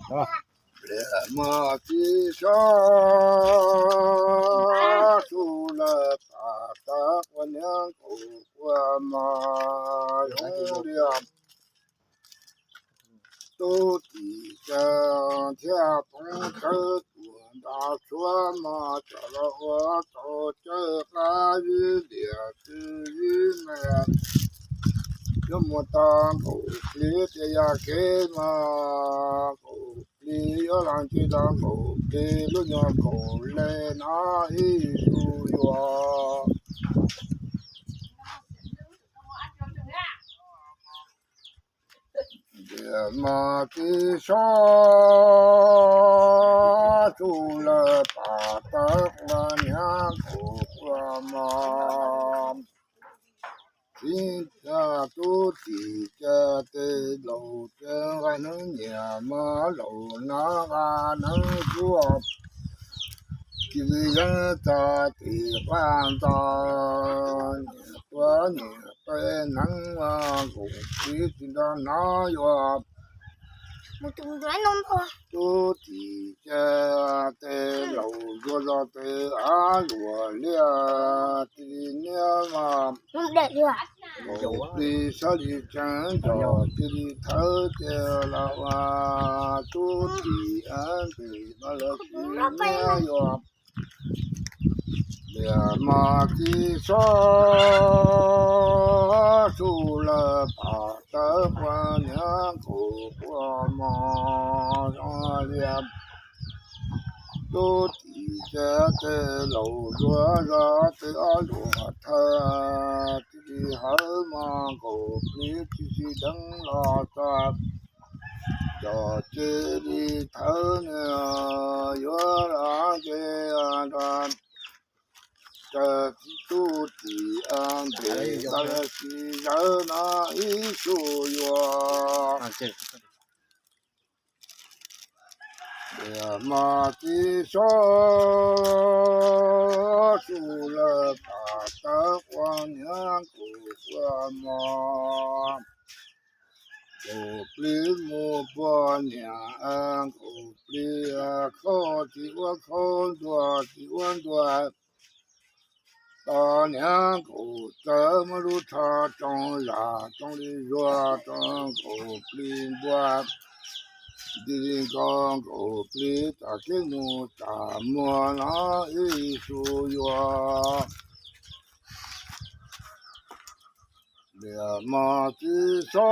Pliag mos txiv so, su lawm pam tawv qua niag nkaus qua mos zoo li. Tub tim caw thiab poob tawb tuam nra tshuab mos tsom los ua tau cawj qab zib diam tw zib me. Yuav mus tau nkaus plig tias yog kev mas nkaus plig yuav los ntsib los nkaus plig lub nyuag kaum leej no ib tug yuav. Pliag mos txiv so, su lawm pam tawv qua niag nkaus qua mos. Txiv tub tim caw tes laus caw nqa neeb nyiam mos laus no nqa neeb zuaj. Cia li yeeb txog tim qab ntxo, nyiam tuav nyiam peb neeb nkaus plig tsis nrog hnov yuav. Tub tim caw tes laus zuaj zog tes av luam liaj cia li niab mos. Nkaus plig sab li tseeb nco cia li thawb tias los ua tub tim av ntim no lawv tsis niab yuav. Pliag mos txiv so, su lawm pam tawv qua niag nkaus qua mos zoo li. Tub tim caw tes laus zuaj zog tes av luam thawb cia li hawv mos nkaus plig tsis sib deev los txog. Cov cia li thawb niag yuav los ces nrog tub tim av ntim tau sib zawv no ib tug yuav. Pliag mos txiv so, su lawm pam tawv qua niag nkaus qua mos. Nkaus plig mus puag niam av nkaus plig khaub tsis ua khaub ntuag tsis ua ntuag. Tos niag nkaus txawv muab lub tsho tsoo zam tsoo li zuag rau nkaus plig npua. Nti li nkaus nkaus plig tam kev mus tam muag no ib tug yuav. Pliag mos txiv so,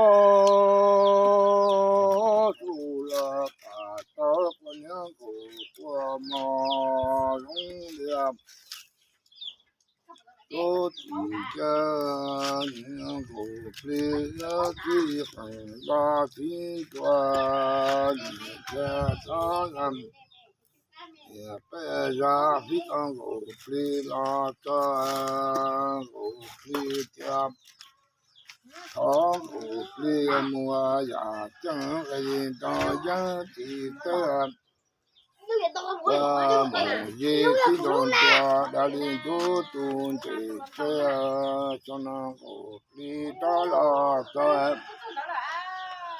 su lawm pam tawv qua niag nkaus qua mos zoo li. Tub tim caw niag nkaus plig txij qees los txij ntua, niam thiab txhob lam. Niam peb zaj fib tau nkaus plig los txog nkaus plig tias thov nkaus plig mus yam ceeb qis nrog yeeb tim teb. Mus yig tib nrog ntua dab li ncuv tus ntses tseg, xyoo no nkaus plig rov los txog.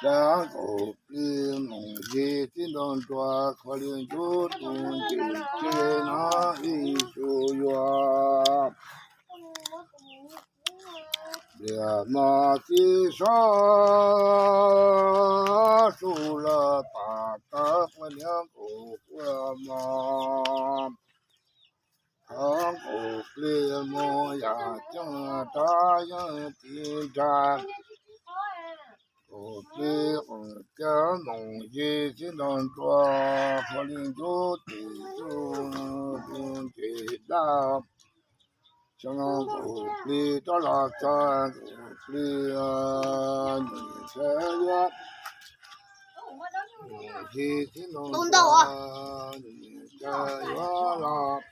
Dab nkaus plig mus yig tib nrog ntua kho li ncuv tus ntses tseg no ib tug yuav. Pliag mos txiv so, su lawm pam tawv qua niag nkaus qua mos. Thov nkaus plig mus yam ceeb rov yeeb tim nrag. Nkaus plig qees cawv mus yig tib nrog ntua kho li ncuv tim txuj tus ntses daj. Xyoo no nkaus plig rov los txog nkaus plig nim thiab yuav. Yig tib nrog ntua nim thiab yuav los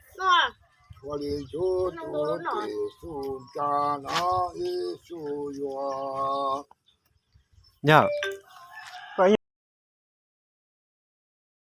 kho li ncuv tus ntses txuj ntsa no ib tug yuav. Yog,